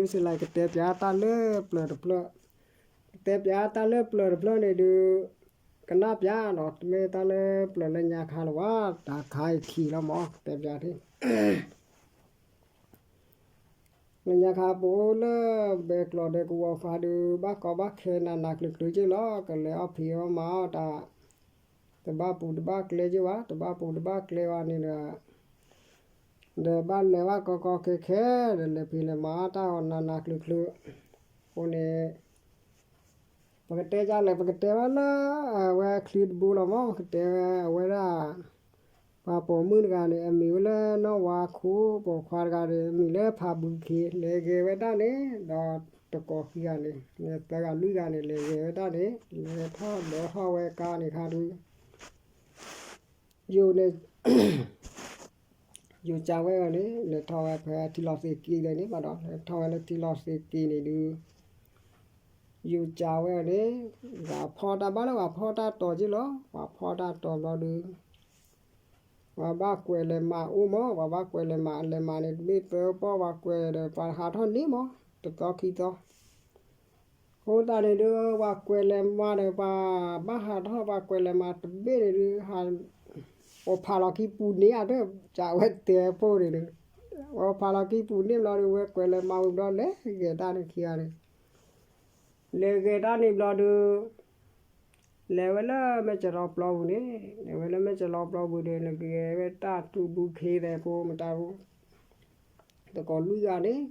မုၢ်စ့လၢကတဲပၠးတၢ်လၢပျၢၤတဖျၢၣ်, ကတဲပၠးတၢ်လၢပျၢၤတဖျၢၣ်န့ၣ်ဒုး ကနၣ်ပၠးဒီး တမ့ၢ်တၢ်လၢပျၢၤလၢညါခါလၢၤဘၣ်, တၢ်ခါအံၤခံလီၤမၢ် ကတဲပၠးထံၣ် လၢညါခါပအိၣ်လၢဘဲကျိးဒီးကဝီၤဖးဒုး ဘၣ်ကီဘၣ်ခဲနးနးကျုၤကျုၤက့ၢ်လီၤ, ကလဲၤအီၣ်ဖံးအီၣ်မၤအီၣ်တၢ်, တဘၣ်ပူၤတဘၣ်ကျဲက့ၢ်ဘၣ်, တဘၣ်ပူၤတဘၣ်ကျဲဘၣ်န့ၣ်ဒီး ဒီးဘၣ်လဲၤဘၣ်ကီကီခဲခဲ, ဒီးလဲၤဖံးလဲၤမၤအီၣ်တၢ်အီၤနးနးကျုၤကျုၤ, အဃိန့ၣ် ပကတဲဒ်လဲၣ် ပကတဲဝဲလၢ အဝဲချံတဘိလီၤမၢ်, ပကတဲဝဲအဝဲဒၣ် ပှၤပိာ်မုၣ်တဂၤန့ၣ် အမံၤဝဲလၢနီၢ်ဝါခိၣ်, ပိာ်ခွါတဂၤန့ၣ် အမံၤလၢဖးဘုခ့, လဲၤဂဲၤဝဲတၢ်န့ၣ် ဒီးတကိးခံဂၤန့ၣ် လဲၤသၢဂၤလွံၢ်ဂၤန့ၣ် လဲၤဂဲၤဝဲတၢ်န့ၣ် လဲၤထီၣ်ဒီးထီၣ်ဝဲကါန့ၣ်ခါဒုး ယိၤန့ၣ် ယိၤကးဝဲအီၤန့ၣ် လဲၤထီၣ်ဝဲဖဲထံလီၤသ့ၣ်က့ၤလဲၣ်န့ၣ်ဘၣ်ဒီး လဲၤထီၣ်ဝဲလၢထံလီၤသ့ၣ်က့ၤန့ၣ်ဒုး ယိၤကးဝဲအီၤန့ၣ် ပှၤဖီၣ်တၢ်ဘၣ်လၢပှၤဖီၣ်တၢ်တီၤက့ၢ်လီၤ, ပှၤဖီၣ်တၢ်တီၤဘျီဒုး ပှၤဘၣ်ကွဲးလဲၤမၤအိၣ်မၢ်, ပှၤဘၣ်ကွဲးလဲၤမၤ လဲၤမၤန့ၣ် တဘ့ၣ်သၢပီၢ် ပှၤကွဲးဒီး ပှၤဟးထီၣ်န့ၣ်မၢ် တသီခံသီ အဃိသတးန့ၣ်ဒုး ပှၤကွဲးလဲၤမၤဒီး ပှၤဘၣ်ဟးထီၣ် ပှၤကွဲးလဲၤမၤတဘ့ၣ်န့ၣ်ဒုး ဟး အိၣ်ဖးလီၤခံပူၤန့ၣ် အတၢ်ကးဝဲတဲဖိန့ၣ်ဒုး အိၣ်ဖးလီၤခံပူၤန့ၣ်ဘျီဒုး ဝဲကွဲးလဲၤမၤဝံၤဘျီ လဲၤဂဲၤတၢ်န့ၣ်ခံဂၤန့ၣ် လဲၤဂဲၤတၢ်န့ၣ်ဘျီဒုး လဲၤဝဲလၢမဲၢ်စရီပျီပူၤန့ၣ်, လဲၤဝဲလၢမဲၢ်စရီပျီပူၤဒီး လဲၤဂဲၤဝဲတၢ်ထူဘုခ့သဲးဖိမတၤ တကိးလွံၢ်ဂၤန့ၣ်,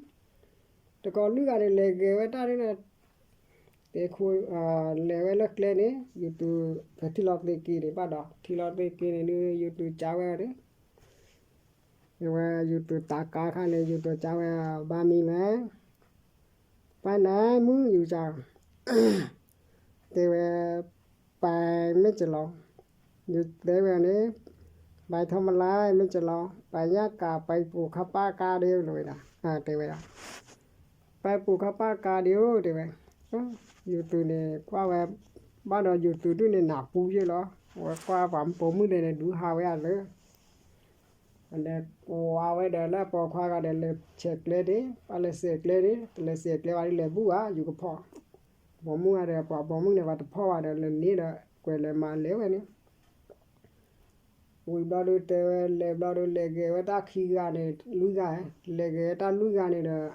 တကိးလွံၢ်ဂၤန့ၣ် လဲၤဂဲၤဝဲတၢ်န့ၣ်ဒီး တဲခိၣ် လဲၤဝဲလၢကျဲန့ၣ် ယိၤတုၤ ဖဲထံလီၤသ့ၣ်က့ၤန့ၣ်ဘၣ်ဒီး ထံလီၤသ့ၣ်က့ၤန့ၣ်ဒုး ယိၤတုၤကးဝဲအီၤန့ၣ် အဝဲယိၤတုၤတးကါခါန့ၣ် ယိၤတုၤကးဝဲ ဘၣ်မံၤမ့ၢ် ပၢ်နၤမုၣ်ယိၤကး တဲဝဲ ပၢ်မဲၢ်စလီၤ, ယိၤတဲဝဲန့ၣ် ပၢ်ထီၣ်မလါမဲၢ်စလီၤ ပၢ်ညၣ်ကး ပၢ်ပိာ်ခါပၢ်ကါဒုး တဲဝဲဒၣ်, တဲဝဲဒၣ် ပၢ်ပိာ်ခါပၢ်ကါဒုး တဲဝဲ, ယိၤတုၤန့ၣ် ကွၢ်ဝဲ ဘၣ်ဒီးယိၤတုၤဒုးန့ၣ် နၢ်ပူၤယဲၢ်လီၤ, အဝဲကွၢ်ပှၤပိာ်မုၣ်ဒဲးန့ၣ် ဒုးဟးဝဲအလၢ ဒီးကွၢ်ဝဲဒီးလၢပိာ်ခွါဂၤဒီး လဲၤဆဲးကျဲန့ၣ် ပၢ်လဲၤဆဲးကျဲန့ၣ် တလဲၤဆဲးကျဲဘၣ်ဒ်လဲၤဘူၣ်ဧါ ယကဖီၣ်, ပိာ်မုၣ်ဂၤဒီး ပှၤပိာ်မုၣ်န့ၣ် ပှၤတဖီၣ်ဘၣ်ဒီး လဲၤန့ၣ်ဒီး ကွဲးလဲၤမၤလဲၤဝဲန့ၣ် ဝံၤဘျီဒုး တဲဝဲလဲၤဘျီဒုး လဲၤဂဲၤဝဲတၢ်ခံဂၤန့ၣ် လွံၢ်ဂၤ, လဲၤဂဲၤတၢ်လွံၢ်ဂၤန့ၣ်ဒီး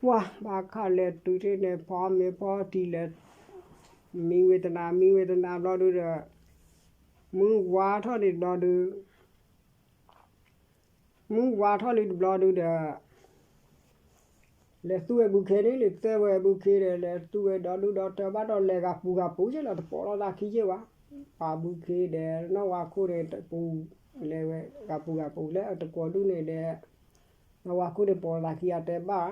ပှၤဘၣ်ခါလဲၤတုၤထံၣ်န့ၣ် ဖီမ့ၤဖီတံၤလဲၤ မံဝံၤတနၤ မံဝံၤတနၤဘျီဒုးဒီး မုၢ်ဝါထီၣ်န့ၣ်ဘျီဒုး မုၢ်ဝါထီၣ်လံတဘျီဒုးဒီး လဲၤသူဝဲဘုခ့န့ၣ် လဲၤသၢဝဲဘုခ့ဒီး လဲၤသူဝဲဒီဒူၣ်ဒီထၢဘၣ်ဒီး လဲၤဂၤပူၤဂၤပူၤက့ၢ်လီၤ တပိာ်လိာ်သးခံက့ၢ်ဝဲ, ပှၤဘုခ့ဒီး နီၢ်ဝါခိၣ်န့ၣ် တပူၤ လဲၤဝဲဂၤပူၤဂၤပူၤလၢအတကိးဒူၣ်န့ၣ်ဒီး နီၢ်ဝါခိၣ်န့ၣ် ပိာ်လိာ်သးခံအတဲဘၣ်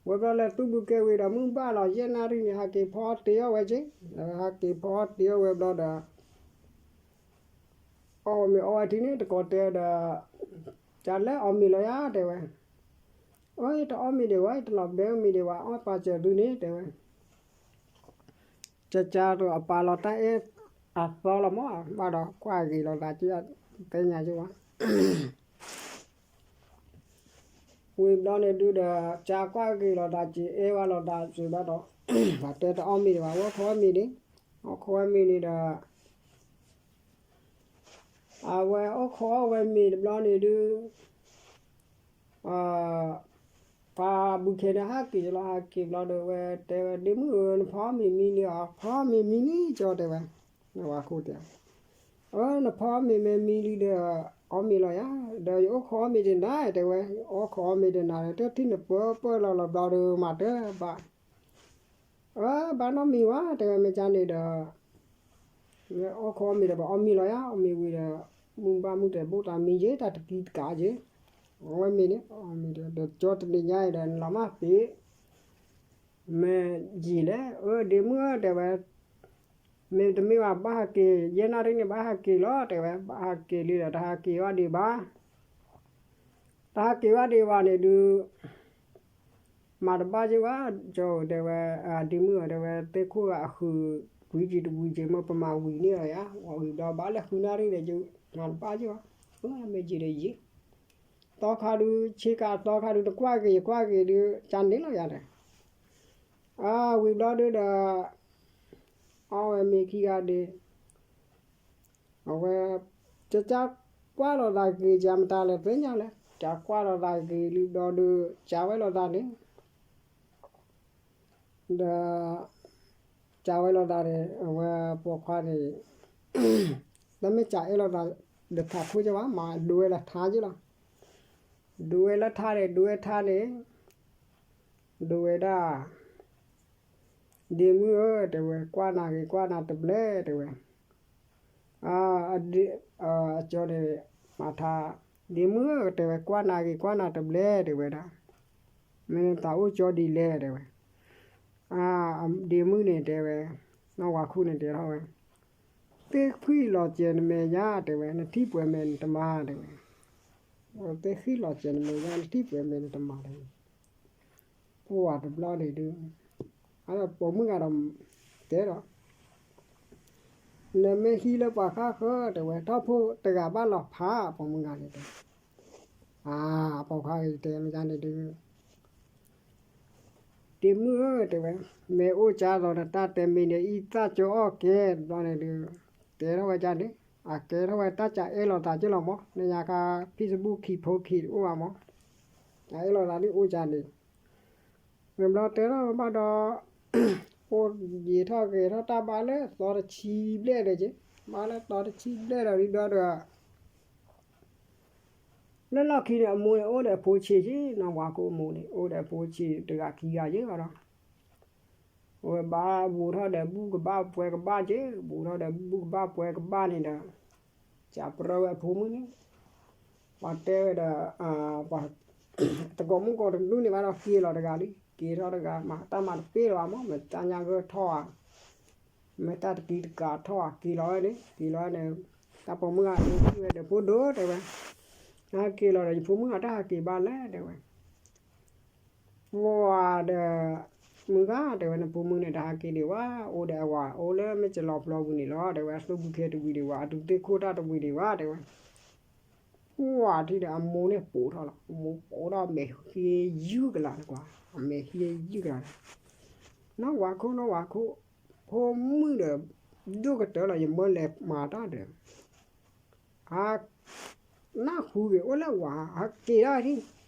ဝဲဘျီလဲၤသူဘုခ့ဝံၤဒီး မုၢ်ဘၣ်လီၤ ယဲၢ်နၣ်ရံၣ်န့ၣ် ဟးက့ၤဖီတ့ၢ်အီၣ်ဝဲက့ၢ်, ဟးက့ၤဖီတ့ၢ်အီၣ်ဝဲဘျီဒီး အီၣ်မ့ၤအီဝဲထံန့ၣ် တကိးတဲဒီး ကလဲၤအီၣ်မ့ၤလီၤယၤ တဲဝဲ, အတအီၣ်မ့ၤဒံးဝဲ တလီၤဘဲအီၣ်မ့ၤဒံးဝဲ အီၣ်ပာ်စၢၤသုန့ၣ် တဲဝဲ, ကကါဒီးအပာ်လီၤတၢ်အဲၣ်အသီလီၤမး ဘၣ်ဒီးကွၢ်ဂ့ၤလီၤသးက့ၢ် သ့ၣ်ညါက့ၢ်ဝဲ ဝံၤဘျီန့ၣ်ဒုးဒီး ကကွၢ်က့ၤလီၤသးက့ၤ အဲၣ်ဝဲလီၤသးက့ၤဘၣ်ဒီး ပှၤတဲတအီၣ်မ့ၤဒံးဘၣ် အီၣ်ခိးအီၣ်မ့ၤန့ၣ်, အီၣ်ခိးအီၣ်မ့ၤန့ၣ်ဒီး အဝဲအီၣ်ခိးအီၣ်ဝဲမ့ၤတဘျီန့ၣ်ဒုး ပှၤဘုခ့န့ၣ် ဟးက့ၤလီၤ ဟးက့ၤဘျီဒီး ဝဲတဲဝဲ ဒ့မုၣ်ဧၢ နဖီမ့ၤမံလံဧါ ဖီမ့ၤမံလံကၠီ တဲဝဲ, နဝၤခိၣ်တဲ, အၢ နဖီမ့ၤမ့ၢ်မံလံဒီး အီၣ်မ့ၤလီၤယၤ, ဒီးယအိၣ်ခိးအီၣ်မ့ၤတနၤ တဲဝဲ, ယအိၣ်ခိးအီၣ်မ့ၤတနၤဒီး တထံၣ်နပၢပၢလီၤလီၤဘျီဒီး မၤတဘၣ် အၢ ဘၣ်နီတမံၤဝဲ တဲဝဲ မ့ၢ်ကန့ၣ်ဒီး ဝဲအီၣ်ခိးအီၣ်မ့ၤဒီး ပှၤအီၣ်မ့ၤလီၤယၤ, အီၣ်မ့ၤဝံၤဒီး မုၢ်ဘၣ်မုၢ်တဲာ်ဘိၣ်တၢ်မံယ့ၢ် တၢ်တကံတကးယ့ၢ်, အီၣ်ဝဲမ့ၤန့ၣ် အီၣ်မ့ၤဒီး ဒီးကၠီတနံၤညါအံၤဒီး နလီၤမၢ်ပ့ၤ မ့ၢ်ယံာ်လဲၣ်, အၢ ဒ့မုၣ်ဧၢ တဲဝဲ, မ့ၢ်တမ့ၢ်ဘၣ် ဘၣ်ဟးက့ၤ ယဲၢ်နၣ်ရံၣ်န့ၣ် ဘၣ်ဟးက့ၤလီၤ တဲဝဲ, ဘၣ်ဟးက့ၤလံဒီး တဟးက့ၤဝဲဒံးဘၣ် တဟးက့ၤဝဲဒံးဘၣ်န့ၣ်ဒုး မၤတဘၣ်က့ၤဝဲ, ကၠီဧၢ တဲဝဲ, ဒ့မုၣ်ဧၢ တဲဝဲ, သ့ၣ်ခိၣ်ဂၤအဃုာ် ဝံၤက့ၤတဝံၤက့ၤမ့ၢ် ပမၤဝံၤန့ၢ်လီၤယၤ, ဝံၤဘျီဘၣ်လၢဃုနၣ်ရံၣ်ဒီး မၤတဘၣ်က့ၤဝဲ, မ့ၢ်ယံာ်ဒီးယံာ်, သီခါဒုး ဆ့ကၤသီခါဒုး နကွၢ်က့ၤယကွၢ်က့ၤဒုး ကန့ၣ်လီၤယၤဒီး, အဝံၤဘျီဒုးဒီး အီၣ်ဝဲမ့ၤခံဂၤဒ့း, အဝဲ ကကကွၢ်လိာ်သးက့ၤ ကမတၤလဲၣ်သ့ၣ်ညါလဲၣ် ကကွၢ်လိာ်သးက့ၤလံဘျီဒုး ကဝဲလိာ်သးန့ၣ် ဒီး ကဝဲလိာ်သးန့ၣ် အဝဲပိာ်ခွါန့ၣ် တမ့ၢ်ကအဲၣ်လိာ်သး ဒီးထးခိၣ်ကဘၣ် မၤဒိဝဲလၢထါက့လီၤ. ဒိဝဲလၢထါန့ၣ် ဒိဝဲထါန့ၣ် ဒိဝဲဒၣ် ဒ့မုၣ်ဧၢ တဲဝဲ ကွၢ်နၤဂ့ၤ ကွၢ်နၤတဘျဲၣ် တဲဝဲ, အကၠီန့ၣ် မၤထါ, ဒ့မုၣ်ဧၢ တဲဝဲ ကွၢ်နၤဂ့ၤ ကွၢ်နၤတဘျဲၣ် တဲဝဲဒၣ်, မ့ၢ်နသးအိၣ်ကၠီဒ်လဲၣ် တဲဝဲ, ဒ့မုၣ်န့ၣ်တဲဝဲ, နီၢ်ဝၤခိၣ်န့ၣ်တဲထီၣ်ဝဲ, သ့ၣ်ဃံၣ်လီၤစဲၤနမဲာ်ညါ တဲဝဲ နထံၣ်ပှဲၤမဲာ်နတမၤ တဲဝဲ, သ့ၣ်ဃံၣ်လီၤစဲၤနမဲာ်ညါ နထံၣ်ပှဲၤမဲာ်နတမၤ တဲဝဲ, ပှၢ်တဘျီန့ၣ်ဒုး အပိာ်မုၣ်ဂၤဒီး တဲဒီး နမ့ၢ်ဟံးလၢပှၤဃၣ်ဃၢၤ တဲဝဲ ထီၣ်ဖိတဂၤဘၣ်လီၤဖး ပိာ်မုၣ်ဂၤန့ၣ်တဲ, အပိာ်ခွါဂၤတဲမ့ၢ်ဒ်န့ၣ်ဒုး ဒ့မုၣ်ဧၢ တဲဝဲ, မ့ၢ်အိၣ်ကၢ်သိးနတၢ်တဲမ့ၢ်န့ၣ် အံသၣ်ကၠိအီၣ်ကဲ တဘျီန့ၣ်ဒုး တဲထီၣ်ဝဲဒ်န့ၣ်, အကဲထီၣ်ဝဲတၢ်ကအဲၣ်လိာ်သးက့လီၤမး နညါခါ Facebook ခံဖိခံတအိၣ်ဘၣ်မး, ကအဲၣ်လိာ်သးဒ်အိၣ်ကၢ်န့ၣ် ဝံၤဘျီတဲထီၣ်ဝဲဘၣ်ဒီး အိၣ်ယံာ်ထီၣ်ဂဲၤထီၣ်တၢ်ဘါလၢ သီတဆံဘျဲၣ်ဒီးက့, ဘါလၢသီတဆံဘျဲၣ်ဒီးဒ်ဒီး လၢလီၢ်ခံန့ၣ် အမိၢ်န့ၣ် အိၣ်ဒီးအဖိဆံးက့, နီၢ်ဝၤခိၣ်အမိၢ်န့ၣ် အိၣ်ဒီးအဖိဆံးတဂၤခံဂၤက့ဘၣ်ဒီး, အဝဲဘၣ်ဘူးထီၣ်ဒီးဘူၣ်ကဘၣ်ပှဲၤကဘၣ်က့, ဘူးထီၣ်ဒီးဘူၣ်ကဘၣ်ပှဲၤကဘၣ်န့ၣ်ဒီး ကပြၢဝဲအဖိမုၣ်န့ၣ်, ပှၤတဲဝဲဒီး ပှၤ တကိးမုၣ်ကိးတဒူၣ်န့ၣ်ဘၣ်ဒီး က့ၤလီၤတဂၤလံ, က့ၤထီၣ်တဂၤ မၤတၢ်မၤတပ့ၢ်လၢၤဘၣ်မး, မ့ၢ်တၢ်ညါဂၢၢ်ထီၣ်ဧါ, မ့ၢ်တၢ်တကံတကးထီၣ်ဧါ, က့ၤလီၤဝဲန့ၣ်, က့ၤလီၤဝဲန့ၣ်, တၢ်ပိာ်မုၣ်ဂၤန့ၣ် ထံၣ်ဝဲဒီးဖိဒိၣ်တဲဝဲ, နဟဲက့ၤလီၤဒီး ယဖိမုၣ်ဂၤတၢ်ဟးက့ၤဘၣ်လဲၣ်တဲဝဲ ပှၤဒီး မုၢ်ဂၤတဲဝဲ နဖိမုၣ်န့ၣ် တဟးက့ၤဒံးဝဲ, အိၣ်ဒီးအဝၤ အိၣ်လၢမ့ၢ်ကလီၤပျီပူၤန့ၣ်လီၤ တဲဝဲ, အသူၣ်ဘုခ့တဝံၤဒံးဝဲ, အတူၢ်သ့ၣ်ခိၣ်တၢ်တဝံၤဒံးဝဲ တဲဝဲ, ပှၤထံၣ်ဒီးအမိၢ်န့ၣ်ပိာ်ထီၣ်လီၤ, အမိၢ်ပိာ်ထီၣ်အမဲာ်ဟ့ယုၢ်ကလာ်လၢၤကွၢ်, အမဲာ်ဟ့ယုၢ်ကလာ်လီၤ, နီၢ်ဝၤခိၣ် နီၢ်ဝၤခိၣ်, ဖိမုၣ်ဒီး ဒိၣ်ကတၢၢ်လီၤ ယမၢလဲၤမၤတၢ်ဒီး အနၢ်ဟူဂ့ၤ အိၣ်လၢဝၤ ဟဲက့ၤဒၣ်ထံၣ်,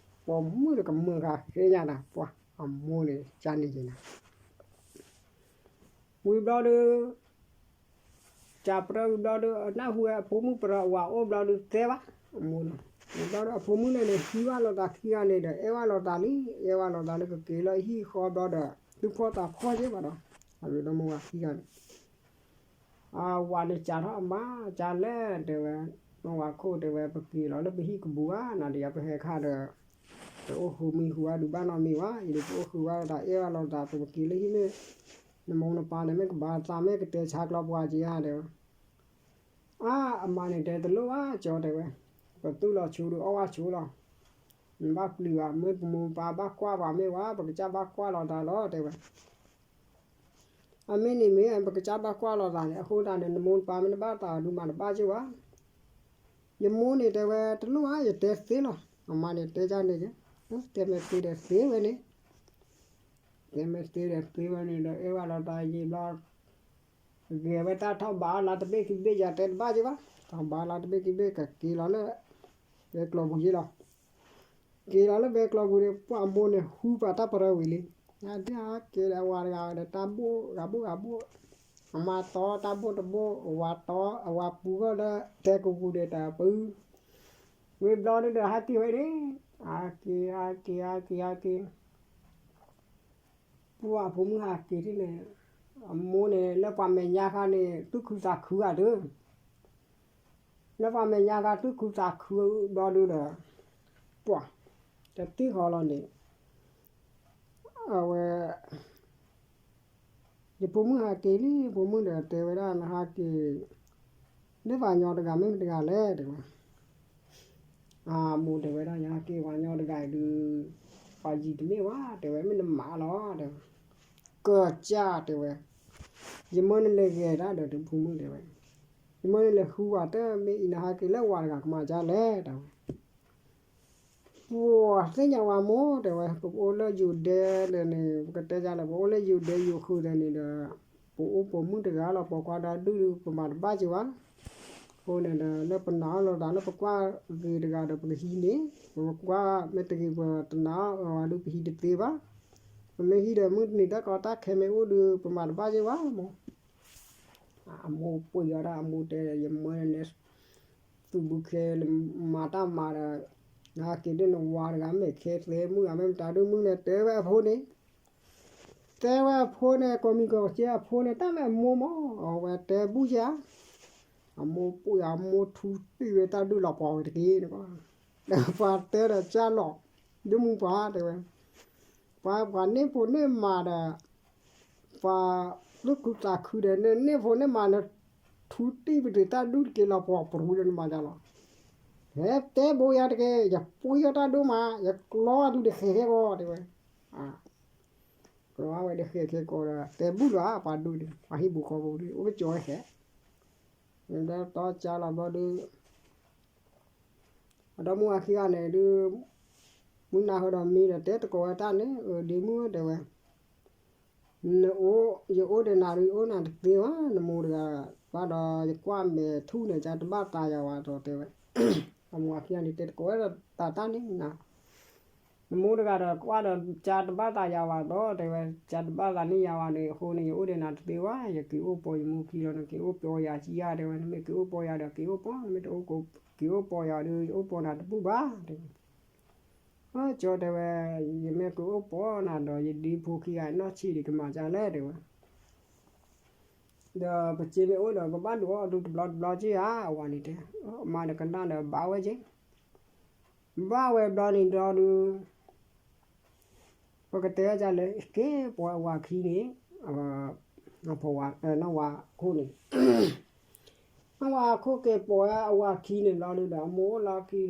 ပိာ်မုၣ်ဒီးကမုာ်ဃာ်ဃ့ညါနၤ ပှၤအမိၢ်န့ၣ် ကန့ၣ်က့ၤနၤ, ဝံၤဘျီဒီး ကပြၢဝံၤဘျီဒီး အနၢ်ဟူဝဲအဖိမုၣ်ပြၢအဝၤအိၣ်ဘျီဒီး တဲဘၣ်အမိၢ်န့ၣ်, ဝံၤဘျီဒီး အဖိမုၣ်န့ၣ်န့ၣ် ဟံးဘၣ်လိာ်သးခံဂၤန့ၣ်ဒီး အဲၣ်ဘၣ်လိာ်သးလံ, အဲၣ်ဘၣ်လိာ်သးလၢကက့ၤလၢအဟံၣ်ဃီဘျီဒီး သူၣ်ဖှီၣ်သးဖှီၣ်က့ၤဘၣ်ဒီး အရ့ဒီမါဝၤခံဂၤန့ၣ် အဝၤန့ၣ်စးထီၣ်အမါ ကလဲၣ်တဲဝဲ, နီၢ်ဝၤခိၣ်တဲဝဲ ပက့ၤလီၤလၢပဟံၣ်ကဘူးဧါ, နၤဒီးယၤပဟဲခါဒီး ပအိၣ်ဃုာ်မံဃုာ်ဝဲဒုးဘၣ်နီတမံၤဘၣ်, အံၤဒုးပအိၣ်ဃုာ်ဝဲဒီးတၢ်အဲၣ်ဝဲလိာ်သး ပက့ၤလၢဟံၣ်မ့ၢ် နမိၢ်နပၢ်န့ၣ် မ့ၢ်ကဘၣ်သးမ့ၢ်ကတဲဆါကျီပှၤက့ၤဧါတဲဝဲ, အါ အမါန့ၣ်တဲတလိၣ်ဘၣ် ကၠီတဲဝဲ, ပသူၣ်လီၤဆိဒုးအီၣ်ဘၣ်ဆိလီၤ, နဘၣ်ပျံၤဘၣ် မ့ၢ်ပမိၢ်ပပၢ်ဘၣ်ကွၢ်ပှၤမ့ၢ်ဝဲ ပကစၢ်ဘၣ်ကွၢ်လိာ်သးလီၤတဲဝဲ အမ့ၢ်န့ၣ်မ့ၢ် ပကစၢ်ဘၣ်ကွၢ်လိာ်သးန့ၣ် အဃိသတးန့ၣ် နမိၢ်နပၢ်မ့ၢ်တဘၣ်သးဒုးမၤတဘၣ်က့ၤဘၣ်, ယမိၢ်န့ၣ်တဲဝဲ တလိၣ်ဧါ ယတဲသ့လီၤ, အမါန့ၣ်တဲဒ်န့ၣ်က့, တဲမဲာ်သ့ဒီးသ့ဝဲန့ၣ်, တဲမဲာ်သ့ဒီးသ့ဝဲန့ၣ်ဒီး အဲၣ်ဝဲလိာ်သးယံာ်ဘျီ ဂဲၤဝဲတၢ်ထီၣ်ဘးလါတဘ့ၣ်ခံဘ့ၣ် ယၤတဲတဘၣ်က့ၤဘၣ်, ထီၣ်ဘးလါတဘ့ၣ်ခံဘ့ၣ် ကက့ၤလီၤလၢ ဝဲကျိၤပူၤက့ၤလီၤ က့ၤလီၤလၢဘဲကျီပူၤန့ၣ် ပှၤအမိၢ်န့ၣ် ဟူပှၤတၢ်ပရၢဝံၤလံ, အဒၣ်က့ၤဒီးအဝၤတဂၤဒီး တၢ်ဘိၣ်ဂၤဘိၣ်ဂၤဘိၣ်, အမါတီတၢ်ဘိၣ်တဘိၣ်, အဝၤတီ အဝၤပူၤဂီၢ်လၢ တဲကပူၤဒီးတၢ်ပူၤ, ဝံၤဘျီဒုးဒီးဟးက့ၤဝဲန့ၣ်, ဟးက့ၤ ဟးက့ၤ ဟးက့ၤ ဟးက့ၤ ပှၤဖိမုၣ်ဟးက့ၤထံၣ်န့ၣ်, အမိၢ်န့ၣ် လၢပှၤမဲာ်ညါခါန့ၣ် သူၣ်ခုသးခုဂၤဒုး လၢပှၤမဲာ်ညါခါသူၣ်ခုသးခုဘျီဒုးဒီး ပှၤ တသ့ဃီလီၤန့ၣ်, အဝဲ ယဖိမုၣ်ဟးက့ၤလံ, ဖိမုၣ်ဒီးတဲဝဲဒၣ် နဟးက့ၤ လၢပှၤညီတဂၤမ့ၢ်မတဂၤလဲၣ် တဲဝဲ အမိၢ်တဲဝဲဒၣ် ယဟးက့ၤပှၤညီတဂၤအံၤဒုး ပှၤယံၤတမ့ၢ်ဝဲ တဲဝဲ မ့ၢ်နမါလီၤ တဲဝဲ, ကစၢ်တဲဝဲ, ယမၢနလဲၤဂဲၤတၢ်ဒီးတဖိမုၣ်တဲဝဲ, ယမၢနလဲၤဃုဝၤတၢ်မ့ၢ်အံၤ နဟးက့ၤလၢဝၤတဂၤကမၤကလဲၣ် တဲဝဲ, ပှၤသ့ၣ်ညါဝဲမိၢ် တဲဝဲ, ပအိၣ်လၢယိၤဒဲလၢန့ၣ် ပကတဲယၤလၢ ပအိၣ်လၢယိၤဒဲယိၤဃုာ်ဒီးန့ၣ်ဒီး ပအိၣ်ပိာ်မုၣ်တဂၤလီၤ ပိာ်ခွါဒီဒူၣ်ဒုး ပမၤတဘၣ်က့ၤဝဲ. အဃိန့ၣ်ဒီး လၢပနာ်အီၤလိာ်သးလၢပကွၢ်ဂ့ၤတဂၤဒီး ပကဟံးန့ၢ်, ပကွၢ်မ့ၢ်တဂ့ၤ ပတနာ်အီၤဒုး ပဟံးတသ့ဘၣ်. ပမ့ၢ်ဟံးဒီး မုၢ်တနံၤတၢ်ကီတၢ်ခဲမ့ၢ်အိၣ်ဒုး ပမၤတဘၣ်က့ၤဝဲမိၢ်. အမိၢ်ပှ့ၤအီၤဒၣ် အမိၢ်တဲ ယမၢန့ၣ် သူၣ်ဘုခ့လၢမၤတၢ်မၤဒီး နက့ၤဒ်နဝၤတဂၤ မ့ၢ်ခဲသဲမုၣ်ဂၤ မ့ၢ်မတၤဒုး မုၢ်န့ၣ်တဲဝဲအဖိန့ၣ်, တဲဝဲအဖိန့ၣ် ကိးမံၤကိးက့အဖိန့ၣ် တၢ်မ့ၢ်အမိၢ်မၢ် အဝဲတဲဘူၣ်ယၤ. အမိၢ်ပှ့ၤအမိၢ်ထူတံၢ်ဝဲတၢ်ဒုးလီၤပှီၤဝဲတက့ၢ်. ဒီးပှၤတဲဒီးကၢ်လီၤ ဒုးမုၢ်ပှၤတဲဝဲ ပှၤ ပှၤန့ၢ်ဖိန့ၢ်မါဒီး ပှၤသူၣ်ခုသးခုဒီး နန့ၢ်ဖိန့ၢ်မါန့ၣ် ထူတံၢ်ပတုာ်တၢ်ဒုးတက့ၢ်လီၤပှီၤပရူဒီးနမၤယၤလီၤ. ဟဲတဲဘိယၤတက့ၢ် ယပှ့ၤအီၣ်တၢ်ဒိၣ်မး ယကျီအီၤဒုးဒီးဃဲၤခဲကီးတဲဝဲ. ကျီဝဲဒီးဃဲၤခဲကီးဒီး တဲဘူၣ်လီၤ ပှၤဒိၣ်န့ၣ် ပှၤဟံၣ်ပူၤဃီပူၤဒီး အိၣ်ကၠီဝဲဃဲၤ ဒီးတီကၢ်လီၤဘျီဒီး အဒီမုၢ်အခံဂၤန့ၣ်ဒုး မုၢ်နၤဟဲဒီးမံဒီး တဲသကိးဝဲတၢ်န့ၣ် အဒ့မုၣ်တဲဝဲ, နအိၣ် ယအိၣ်ဒီးနၤဒုး ယအိၣ်နၤတသ့ဘၣ် နမိၢ်တဂၤ, ဘၣ်ဒီးယကွၢ်မဲာ်ထူၣ်န့ၣ် ကၢ်တဘၣ်သးယၤဝဲဒီးတဲဝဲ, အမိၢ်အခံဂၤန့ၣ် တဲသကိးဝဲတၢ်တၢ်န့ၣ်နၤ နမိၢ်တဂၤဒီးကွၢ်ဒီး ကၢ်တဘၣ်သးယၤဝဲဒီးတဲဝဲ, ကၢ်တဘၣ်သးန့ၢ်ယၤဝဲန့ၣ် အဃိန့ၣ် ယအိၣ်ဒီးနၤတသ့ဘၣ်, ယက့ၤအိၣ်ပိာ်ယမိၢ်ခံလီၤ, နက့ၤအိၣ်ပိာ်ယၤကံယၤတဲဝဲ, နမ့ၢ်က့ၤအိၣ်ပိာ်ယၤဒီးက့ၤအိၣ်ပိာ်, နမ့ၢ်တက့ၤအိၣ်ပိာ်ယၤဒီး ယအိၣ်ပိာ်နၤတဘူၣ်ဘၣ်တဲဝဲ. ကၠီတဲဝဲ, ယမ့ၢ်က့ၤအိၣ်ပိာ်နၤဒီး ယဒ့ဖိခံဂၤနီၢ်ဆံးဒံးကမၤကလဲၣ်တဲဝဲ ဒီးပစ့မ့ၢ်အိၣ်ဒီး ပဘၣ်ဒုးအီၣ်ဒုးတဘျီတဘျီက့ဧါ, အဝၤန့ၣ်တဲ, အမါဒီးကနၣ်ဒီးဘၣ်ဝဲက့, ဘၣ်ဝဲဘျီန့ၣ်ဒီးဒုး ပကတဲဒ်လဲၣ် က့ၤပိာ်အဝၤခံန့ၣ်, နီၢ်ဝၤခိၣ်န့ၣ်, နီၢ်ဝၤခိၣ်က့ၤပိာ်ဝဲအဝၤခံန့ၣ်ဘျီဒုးဒီး အမိၢ်အိၣ်လီၤခံဒီး, ဒီး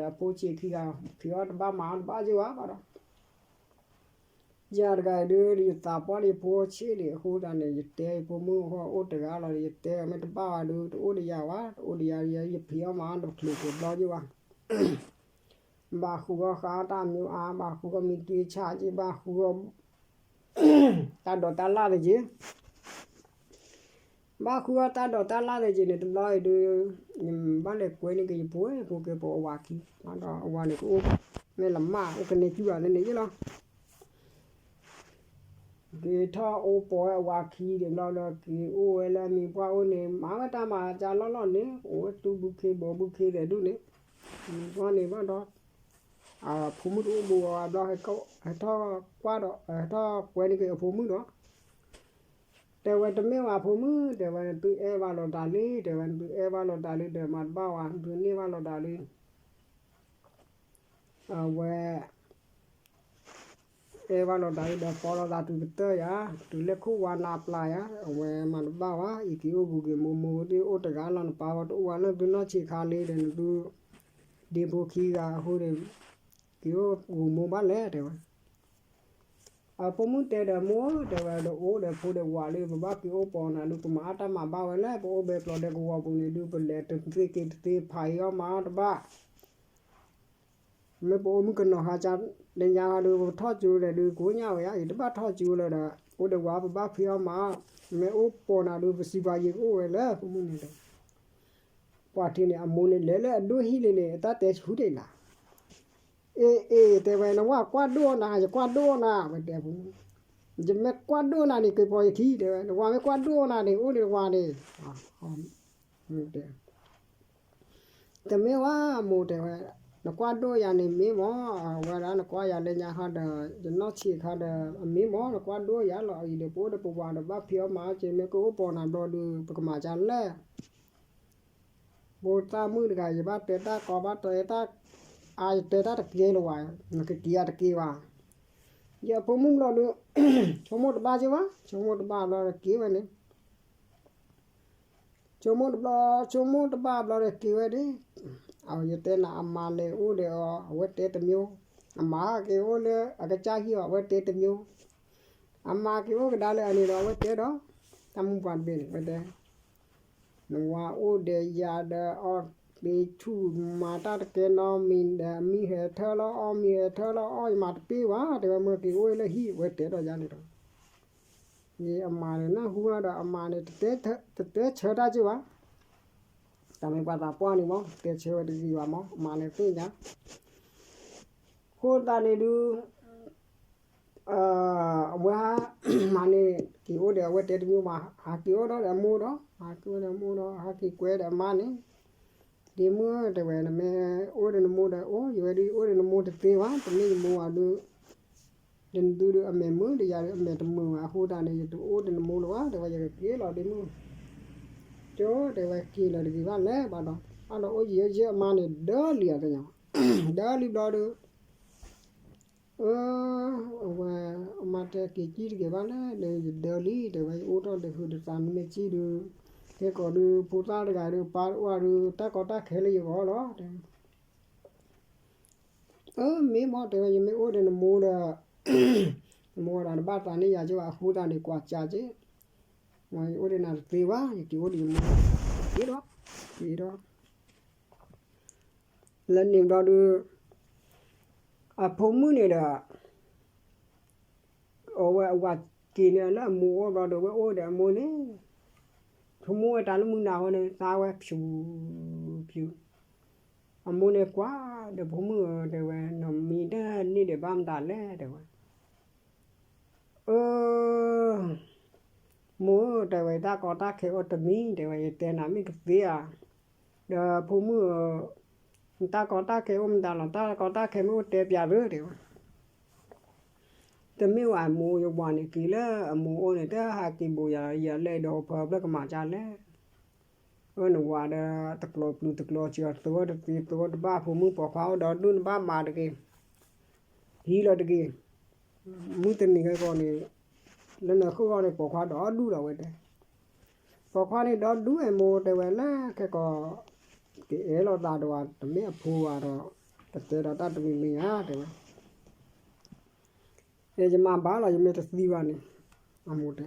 အဖိဆံးခံဂၤ ဖံးအီၣ်တဘၣ်မၤအီၣ်တဘၣ်က့ၤဝဲဘၣ်ဒီး ယၤတဂၤအံၤဒုး ယသးပှၢ်ဒီးယဖိဆံးဒံးအဃိသတးန့ၣ် ယတဲယဖိမုၣ်အဃိ အိၣ်တဂၤလီၤဒီး ယတဲမ့ၢ်တဘၣ်ဘၣ်ဒုး တအိၣ်ဒီးယၤဘၣ်, တအိၣ်ဒီးယၤ ယဖံးအီၣ်မၤအီၣ်တချုးက့ၤဘျီက့ၤဘၣ်, ဘၣ်ဃုအီၣ်ဃါတၢ်မံၤအါ, ဘၣ်ဃုအီၣ်မံၤတ့ဆါက့, ဘၣ်ဃုအီၣ် တၢ်ဒိးတၢ်လၣ်တက့ ဘၣ်ဃုအီၣ်တၢ်ဒိးတၢ်လၣ်တက့န့ၣ် တဘျီအံၤဒုး ယဘၣ်လဲၤကွဲန့ၢ်က့ၤယဖိ, ဖိက့ၤပိာ်အဝၤခံ, ဒီးအဝၤန့ၣ်ကအိၣ်, မ့ၢ်လၢမၢ်အိၣ်ကန့ၢ်စုဘၣ်န့ၣ်န့ၣ်ယလီၤ က့ၤထီၣ်အိၣ်ပိာ်ဝဲအဝၤခံဒံးဘျီဒီး က့ၤအိၣ်ဝဲလၢအမံၤပှၢ်အိၣ်န့ၣ် မၤဝဲတၢ်မၤကလီၢ်လီၢ်န့ၣ် အိၣ်ဝဲတူၢ်ဘုခ့ဘီဘုခ့သဲးဒူၣ်န့ၣ်, မံၤပှၢ်န့ၣ်ဘၣ်ဒီး အဖိမုၣ်တအိၣ်ဘူးဝဲဘျီ ဟဲထီၣ်ကွၢ်ဒီး ဟဲထီၣ်ကွဲန့ၢ်က့ၤအဖိမုၣ်ဒီး တဲဝဲတမ့ၢ်ဝဲအဖိမုၣ်, တဲဝဲနသုအဲၣ်ဘၣ်လိာ်သးလံ, တဲဝဲနသုအဲၣ်ဘၣ်လိာ်သးလံဒီးမၤတဘၣ်ဝဲ, နသုန့ၢ်ဘၣ်လိာ်သးလံ အဝဲ အဲၣ်ဘၣ်လိာ်သးလံဒီး ပိာ်လိာ်သးတုၤကတၢၢ်ယၤ, တုၤလၢခိၣ်ဝါနးပျၢ်ယၤ, အဝဲမၤတဘၣ်ဝဲ, အံၤက့ၤအိၣ်ဘူးက့ၤမိၢ်မိၢ်သ့ၣ်အိၣ်တဂၤလီၤ, နပၢ်ဝဲတအိၣ်ဝဲလၢသုနီၢ်ဆံးခါလံဒီး နသု ဒ့ဖိခံဂၤအဃိန့ၣ် က့ၤအိၣ်ဘူးမိၢ်ဘၣ်လဲၣ် တဲဝဲ အဖိမုၣ်တဲဒီးမိၢ် တဲဝဲဒီးအိၣ်ဒီးဖိဒီးဝၤလံ ပဘၣ်က့ၤအိၣ်ပိာ်နၤဒုး ပမၤအတၢ်မၤဘၣ်ဝဲလဲၣ် ပအိၣ်ဘဲကျိးဒဲကဝီၤပူၤန့ၣ်ဒုး ပလဲၤတသ့က့ၤတသ့ ဖးအံၤအီၣ်မၤအီၣ်တဘၣ် မ့ၢ်ပအိၣ်မုၣ်ကနီၤဟါကၢ် လၢညါဟါဒုး ပထီၣ်ကၠူလဲၣ်ဒုး ကိညၣ်ဝဲယါ ယတဘၣ်ထီၣ်ကၠူလၢၤဒီး အိၣ်ဒီးဝၤပဘၣ်ဖံးအီၣ်မၤအီၣ် မ့ၢ်အိၣ်ပိာ်နၤဒုး ပစံးပှၤယံၤကအိၣ်ဝဲလၢ ဖိမုၣ်န့ၣ်ဒီး ပှၤထံန့ၣ် အမိၢ်န့ၣ်လဲၤလၢအဒိၣ်ဟံၣ်လံန့ၣ် အတၢ်တဲဆူၣ်ဒံးနၤ အ့ အ့ တဲဝဲ နဝၤကွၢ်ဒိၣ်အီၣ်နၤ ယကွၢ်ဒိၣ်အီၣ်နၤ ဝဲတဲဖိမုၣ် ယမ့ၢ်ကွၢ်ဒိၣ်နၤန့ၣ် က့ၤပိာ်ယခံ တဲဝဲ နဝၤမ့ၢ်ကွၢ်ဒိၣ်အီၣ်နၤန့ၣ် အိၣ်န့ၣ်တဝၤန့ၣ် တဲ တမ့ၢ်ဝဲမိၢ်တဲဝဲ နကွၢ်ဒိၣ်ယၤန့ၣ်မ့ၢ်မး အဝဲဒၣ်နကွၢ်ယၤလၢညါခါဒီး ယနီၢ်ဆံးခါဒီး အမ့ၢ်မး နကွၢ်ဒိၣ်ယၤလီၤအံၤဒီး ပအိၣ်ဒီးပဝၤဒီးဘၣ်ဖံးအီၣ်မၤအီၣ်က့ၤ မ့ၢ်ကအိၣ်ပိာ်နၤဘျီဒုး ပကမၤကလဲၣ် ဖိသၣ်မုၣ်တဂၤ ယဘၣ်တဲတၢ်ကီဘၣ်တဲတၢ် အါ ယတဲတၢ်တကဲလၢၤဝဲ နကက့ၤယၤတက့ၢ်ဘၣ် ယဖိမုၣ်ဘျီဒုး ဆိကမိၣ်တဘၣ်က့ၤဘၣ် ဆိကမိၣ်တဘၣ်ဘျီဒီးက့ၤဝဲန့ၣ် ဆိကမိၣ်တဘျီ ဆိကမိၣ်တဘၣ်ဘျီဒီးက့ၤဝဲန့ၣ် အယတဲနၤ အမါလဲၤအိၣ်ဒီးအီၤ အဝဲတဲတမျိုး အမါက့ၤအိၣ်လၢအကစၢ်ဟံၣ်အီၤ အဝဲတဲတမျိုး အမါက့ၤအိၣ်ကဒါလၢအန့ၣ်ဒီး အဝဲတဲဒီး တၢ်မုၣ်ပှၢ်တဘ့ၣ်န့ၣ် အဝဲတဲ နဝၤအိၣ်ဒီးယၤဒီးအီၤ ပ့ၤဆူၣ်မၤတၢ်တကဲနီတမံၤဒီး အမံၤဟဲထၢၣ်လီၤအီၣ် မံၤဟဲထၢၣ်လီၤအီၣ် ယမၤတပ့ၢ်ဘၣ် တဲဝဲ မၢက့ၤအိၣ်လၢဟံၣ် ဝဲတဲဒီးယၤန့ၣ်ဒီး ယအမၤန့ၣ် နၢ်ဟူဒီး အမၤန့ၣ် တတဲဆၢတၢ်က့ဘၣ်, တၢ်မ့ၢ်ပှၤသးပှၢ်န့ၣ်မး တဲဆၢဝဲတဂ့ၤဘၣ်မး အမၤန့ၣ်သ့ၣ်ညါ အဃိသတးန့ၣ်ဒုး အဝဲဟးမၤန့ၣ် က့ၤအိၣ်ဒီးအဝဲတဲတမံၤဘၣ် ဟးက့ၤအိၣ်ဒီးအမိၢ်ဒီး ဟးက့ၤအိၣ်ဒီးအမိၢ်ဒီး ဟးက့ၤကွဲဒီးအမါန့ၣ် ဒ့မုၣ်ဧၢ တဲဝဲ နမ့ၢ်အိၣ်ဒီးနမိၢ်ဒီး အိၣ်ယဝဲဒုး အိၣ်ဒီးနမိၢ်တသ့ဘၣ် တမ့ၢ်ယမိၢ်ဘၣ်ဒုး ဒီးနသုဒုးအမဲာ်မုာ်ဒီးယၤဒုးအမဲာ်တမုာ်ဘၣ် အဃိသတးန့ၣ် ယတအိၣ်ဒီးနမိၢ်လၢၤဘၣ် တဲဝဲ ယကက့ၤလီၤဒ့မုၣ် ကၠိ တဲဝဲ က့ၤလီၤတဂ့ၤဘၣ်လဲၣ်ဘၣ်ဒီး အဒီးအိၣ်ယံာ်ယံာ်အမါန့ၣ် ဒၢလံအသးညါ ဒၢလံဘျီဒုး အဝဲ အမါတဲက့ၤကံၣ်တဂ့ၤဘၣ်လဲၣ် ဒီးယဒၢလံ တဲဝဲ ယအိၣ်ထီၣ်ဒီးဟုးဒီးသးနမ့ၢ်ကံၣ်ဒုး ခဲကီးဒုး ဖိသၣ်တဂၤဒုး ပၢ်တအိၣ်ဒုး တၢ်ကီတၢ်ခဲလၢယဂီၢ်လီၤ တဲဝဲ အၢ မ့ၢ်မ့ၢ် တဲဝဲ ယမ့ၢ်အိၣ်ဒီးနမိၢ်ဒီး နမိၢ်ဒီးတဘၣ်သးန့ၢ်ယၤက့ဘၣ် အဃိသတးန့ၣ် ကွၢ်ကၢက့ ယအိၣ်ဒီးနၤတသ့ဘၣ် ယက့ၤအိၣ်ဒီးယမိၢ် က့ၤဒီး က့ၤဒီး လၢန့ၣ်ဘျီဒုး အဖိမုၣ်န့ၣ်ဒီး အဝဲအဝၤက့ၤန့ၣ်လၢအမိၢ်အိၣ်ဘျီဒီး ဝဲအိၣ်ဒီးအမိၢ်န့ၣ် ဖိမုၣ်ဝဲတၢ်လၢမုၢ်နၤဃီန့ၣ် သးဝဲဖျူး ဖျူး အမိၢ်န့ၣ်ကွၢ်ဒီး ဖိမုၣ်ဧၢ တဲဝဲ နမံၤတန့ၢ်ဒီးဘၣ်မတၤလဲၣ် တဲဝဲ အၢ မိၢ်ဧၢ တဲဝဲ တၢ်ကီတၢ်ခဲအိၣ်တမံၤ တဲဝဲ ယတဲနၤမ့ၢ်ကသ့ဧါ ဒီးဖိမုၣ်ဧၢ နတၢ်ကီတၢ်ခဲအိၣ်မတၤလီၤ တၢ်ကီတၢ်ခဲမ့ၢ်အိၣ်တဲပျးသု တဲဝဲ တမ့ၢ်ဝဲအမိၢ်ယဝၤန့ၣ်က့ၤလၢအမိၢ်အိၣ်န့ၣ် တဟးက့ၤဘိးယၤ ယလဲၤဒီးဟိဖၢဖျၢၣ်ကမၤကၢ်လဲၣ် အၢ နဝၤဒီး တကျိၤပျုၤတကျိၤစၢၤ သဝီတသ့သဝီတဘၣ် ဖိမုၣ်ပိာ်ခွါအိၣ်ဒီးဒူၣ် နဘၣ်မၤတဂ့ၤ ဟံးလီၤတဂ့ၤ မုၢ်တနံၤခဲကီးန့ၣ် လၢနခိၣ်ဂီၢ်န့ၣ် ပိာ်ခွါဒီးဒူၣ်လီၤဝဲတဲ ပိာ်ခွါန့ၣ်ဒီးဒူၣ်ဝဲမိၢ် တဲဝဲ လၢခဲကီး ကအဲၣ်လိာ်သးဒီးဝဲ တမ့ၢ်အဖိဘၣ်ဒီး တတဲဒီးတၢ်တမံၤမံၤဧါ တဲဝဲ ယမၤဘၣ်လီၤ ယမ့ၢ်တသံဘၣ်န့ၣ် အမိၢ်တဲ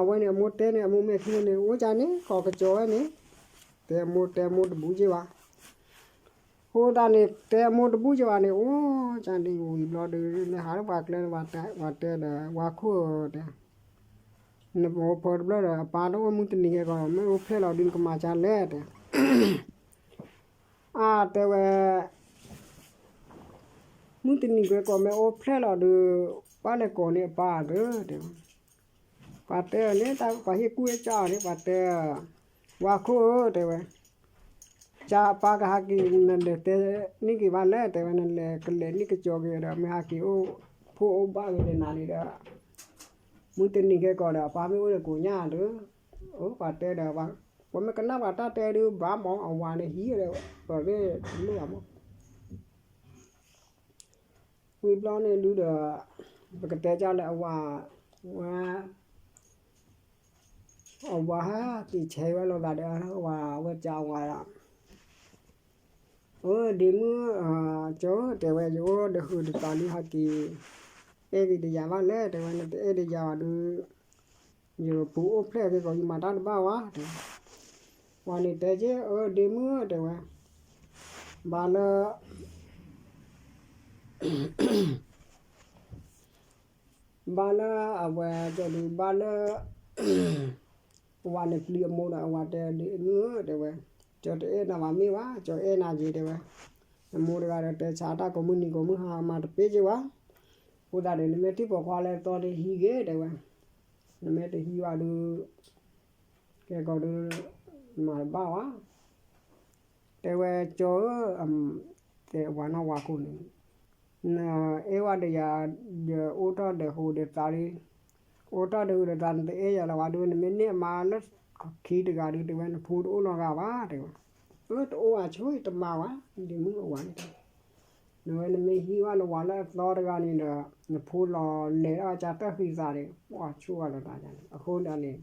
အဝဲန့ၣ် အမိၢ်တဲန့ၣ် အမိၢ်မ့ၢ်ခံန့ၣ် အိၣ်ကန့ၣ် ကီၢ်ကစီၤဝဲန့ၣ် တဲအမိၢ် တဲအမိၢ်တဘူၣ်က့ဘၣ် အဃိသတးန့ၣ် တဲအမိၢ်တဘူၣ်က့ဘၣ်န့ၣ် အိၣ်ကန့ၣ် ဝံၤဘျီဒီး လဲၤဟးလၢပှၤကျဲန့ၣ် ပှၤတဲဒီး ဝါခိၣ်ဧၢ တဲ နမိၢ်ဖိတဖျၢၣ်ဒီး အပၢ်တအိၣ် မုၢ်တနံၤခဲကီး မ့ၢ်အိၣ်ဖျဲၣ်လီၤဒုး နကမၤကၢ်လဲၣ် တဲ အါ တဲဝဲ မုၢ်တနံၤခဲကီး မ့ၢ်အိၣ်ဖျဲၣ်လီၤဒုး ဘၣ်လဲၤကိးန့ၢ်အပၢ်ဧါ တဲဝဲ ပှၤတဲအီၤန့ၣ် ပှၤဟ့ၣ်ကူၣ်ဟ့ၣ်ကၠၢ်အီၤန့ၣ် ပှၤတဲ ဝါခိၣ်ဧၢ တဲဝဲ ကၢ်အပၢ်ကဟးက့ၤ နလဲၤတဲန့ၢ်က့ၤဘၣ်လဲၣ် တဲဝဲ နလဲၤကလဲၤန့ၢ်ကစီၤက့ၤဒီး မ့ၢ်ဟးက့ၤအိၣ်ဖှိၣ်အိၣ်ဘၣ်က့ၤဒီးနၤန့ၣ်ဒီး မုၢ်တနံၤခဲကီးဒီး အပၢ်မ့ၢ်အိၣ်ဒီးကိးညါဒီး အိၣ်ပှၤတဲဒီး ပှၤမ့ၢ်ကနၣ်ပှၤတၢ်တဲဒုး ဘၣ်မး အဝၤန့ၣ်ဟံးဒီး ပှၤမ့ၢ်တလိၣ်ဘၣ်မး ဝံၤဘျီန့ၣ်ဒုးဒီး ပကတဲကၢ်လၢအဝၤ ဝဲ အဝၤဟးက့ၤဆဲးဝဲလိာ်သးဒီး အဝၤဝဲကၢ်အဝၤဒီး အၢ ဒ့မုၣ် ကၠီ တဲဝဲ ယအိၣ်ဒီးဟုးဒီးသးလံ ဟးက့ၤ အဲၣ်က့ၤဒီးယၤဘၣ်လဲၣ် တဲဝဲ နတအဲၣ်ဒီးယၤဘၣ်ဒုး ယပူၤအိၣ်ဖျဲၣ်က့ၤကီး ယမၤတၢ်တဘၣ်ဝဲ တဲဝဲ ဝၤန့ၣ်တဲက့ၤ အၢ ဒ့မုၣ် တဲဝဲ ဘၣ်လၢ ဘၣ်လၢအဝဲကၠီဒုး ဘၣ်လၢ အဝၤန့ၣ်ပျံၤအမိၢ်ဒီး အဝၤတဲဒ့မုၣ်ဧၢ တဲဝဲ ကၠီတအဲၣ်နၤဘၣ်မ့ၢ်ဘၣ် ကၠီအဲၣ်နၤက့ၤ တဲဝဲ နမိၢ်တဂၤဒီးတဲဆါတၢ်ကိးမုၢ်နံၤကိးမုၢ်ဟါ မၤတပ့ၢ်က့ၤဝဲ အဃိသတးန့ၣ် နမ့ၢ်ထံၣ်ပိာ်ခွါလၢအသီန့ၣ်ဟံးဂ့ၤ တဲဝဲ နမ့ၢ်တဟံးဘၣ်ဒုး ကဲကီးဒုး မၤတဘၣ်ဝဲ တဲဝဲ ကၠီဧၢ တဲဝဲနီၢ်ဝၤခိၣ်န့ၣ် နအဲၣ်ဝဲဒီးယၤ ယအိၣ်ထီၣ်ဒီးဟုးဒီးသးလံ အိၣ်ထီၣ်ဒီးဟုးဒီးသး နတအဲၣ်ယၤလၢၤဘၣ်ဒုး နမ့ၢ်န့ၢ်အမါလၢခံတဂၤဒုး တဲဝဲ နဖိတအိၣ်နီတဂၤဘၣ် တဲဝဲ အၢ တအိၣ်ဘၣ်ဆိ တမၤဝဲ ဒ့မုၣ်အဝၤန့ၣ် နဝဲနမ့ၢ်ဟံးဘၣ်နဝၤလၢအသီတဂၤန့ၣ်ဒီး နဖိလီၤလဲၤဒၣ်ကၢ်တၢ်ဃံသးန့ၣ် ပှၤဆိၣ်ဂၤလီၤတၢ်န့ၣ် အဃိန့ၣ်န့ၣ်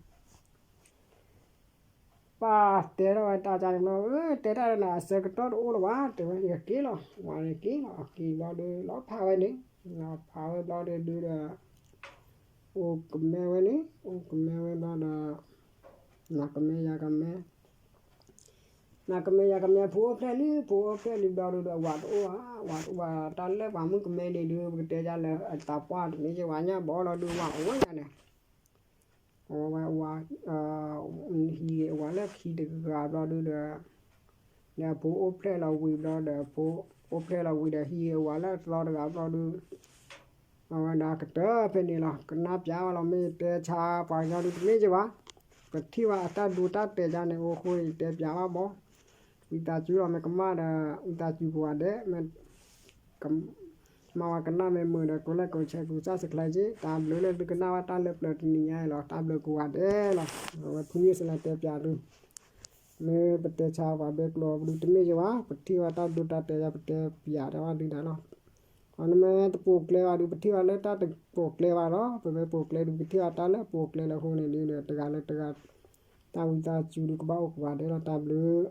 ပၢ်တဲထီၣ်ဝဲတၢ်ကၢ်န့ၣ်ဘျီ အၢ တဲတၢ်ဒီးနၤ အဆၢကတီၢ်တအိၣ်လၢၤဘၣ် တဲဝဲ ယက့ၤလီၤ ဝၤန့ၣ်က့ၤလီၤ အက့ၤဘျီဒီး လီၤဖးဝဲန့ၣ် လီၤဖးဝဲဘျီဒီးဒုးဒီး အိၣ်ကမဲဝဲန့ၣ် အိၣ်ကမဲဝဲဘျီဒီး နၤကမဲယၤကမဲ အ နကမဲာ်ယၤကမဲာ်ဖိအိၣ်ဖျဲၣ်လံ ဖိအိၣ်ဖျဲၣ်လံဘျီဒုးဒီး အဝၤတအိၣ်ဧါ အဝၤတအိၣ်ဧါ တၢ်လၢပှၤမုၣ်ကမဲန့ၣ်ဒုး ပကတဲယၤလၢအသးပှၢ်တမ့ၢ်ယဝၤညၣ်ဘီလီၤဒုး အဝၤအိၣ်ဝဲယၤန့ၣ် အဝဲဝဲ ဟံးဂ့ၤအဝၤလၢခံတဂၤဘျီဒုးဒီး ဒီးအဖိအိၣ်ဖျဲၣ်လီၤဝံၤဘျီဒီး အဖိအိၣ်ဖျဲၣ်လီၤဝံၤဒီးဟံးဂ့ၤအဝၤလၢအသီတဂၤဘျီဒုး အဝဲဒၣ်ကတၢၢ်ဖဲန့ၣ်လီၤ ကနၣ်ပျးဝဲလီၤ မ့ၢ်ယတဲဆါပှၤကညီဒုးတမ့ၢ်ယဘၣ် ပထံၣ်ဝဲအတၢ်ဒိတၢ်တဲာ်ယါန့ၣ် အိၣ်ဃိယတဲပျးဘၣ်ဘီ ဝံသးစူၤလီၤ မ့ၢ်ကမၣ်ဒီး ဝံသးစူၤကိးဂၤဒဲး မ့ၢ် မၤဝဲကနၣ်မ့ၢ်မုာ်ဒီး ကိးလဲၣ်ကိးဆဲး ကိးစၢ်စဲးကျဲးက့ တၢ်ဘျုးလၢသုကနၣ်ဝဲတၢ်လၢပျၢၤတနံၤညါအံၤလီၤ တၢ်ဘျုးကိးဂၤဒဲးလီၤ အဝဲဖုမုၢ်စလၢတဲပျးသု မ့ၢ်ပတဲဆါပှၤဘဲကျိၤအပဒုးတမ့ၢ်ယဘၣ် ပထံၣ်ဝဲတၢ်ဒိတၢ်တဲာ်ယါ ပတဲပျးတဲဝဲဒုးဒၣ်လီၤ အန့ၣ်မ့ၢ်တပိာ်ကျဲဘၣ်ဒုး ပထံၣ်ဝဲလၢတၢ်တပိာ်ကျဲဘၣ်လီၤ ပမ့ၢ်ပိာ်ကျဲဒုး ပထံၣ်ဝဲတၢ်လၢပိာ်ကျဲလၢအဃိန့ၣ်ဒုး တဂၤလၢတဂၤ တၢ်ဝံသးစူၤဒုးကဘၣ်အိၣ်ကိးဂၤဒဲးလီၤ တၢ်ဘျုး